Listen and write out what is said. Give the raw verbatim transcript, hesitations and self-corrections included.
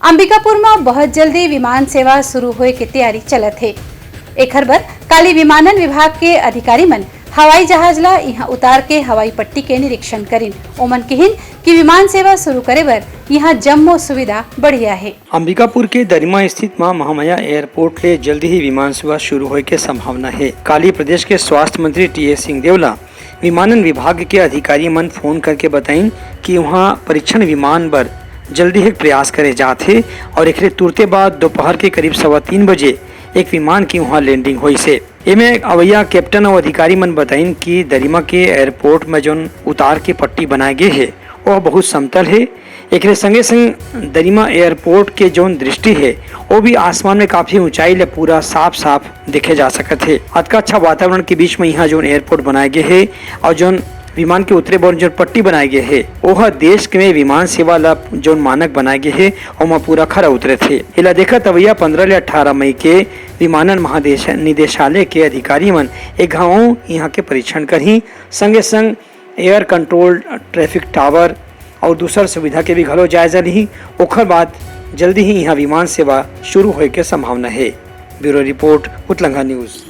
अंबिकापुर म बहुत जल्दी विमान सेवा शुरू होए के तैयारी चलत हे। एखर बर काली विमानन विभाग के अधिकारी मन हवाई जहाज ला इहां उतार के हवाई पट्टी के निरीक्षण करिन। ओमन किहिन कि विमान सेवा शुरू करे बर इहां जम्मो सुविधा बढ़िया हे। अंबिकापुर के दरिमा स्थित मां महामाया एयरपोर्ट ले जल्दी ही विमान सेवा शुरू होए के संभावना हे। काली प्रदेश के स्वास्थ्य मंत्री टी एस सिंहदेव ला विमानन विभाग के अधिकारी मन फोन करके बताइन कि उहां परीक्षण विमान बर जल्दी ही प्रयास करे जात हे और एकरे तुरते बाद दोपहर के करीब सवा तीन बजे एक विमान के उहां लैंडिंग होइस हे। एमे अवैया कैप्टन अउ अधिकारी मन बताइन कि दरिमा के एयरपोर्ट में जौन उतार के पट्टी बनाए गे हे, वह बहुत समतल हे। एकरे संगे संग दरिमा एयरपोर्ट के जौन दृष्टि हे, वो भी आसमान में काफी ऊंचाई ले पूरा साफ साफ देखे जा सकत हे। अतका अच्छा वातावरण के बीच में यहाँ जौन एयरपोर्ट बनाए गे हे और जौन विमान के उतरे बर जौन पट्टी बनाए गे हे, ओह देश में विमान सेवा ला जौन मानक बनाए गे हे, ओमा पूरा खरा उतरत हे। एला देखत अवैया पंद्रह ले अठारह मई के विमानन महादेश निदेशालय के अधिकारी मन एक घाव यहाँ के परीक्षण करही, संगे संग एयर कंट्रोल, ट्रैफिक टावर और दूसर सुविधा के भी घलो जायजा लिही। ओखर बाद जल्दी ही यहाँ विमान सेवा शुरू होए के संभावना हे। Bureau report, Utlangha news.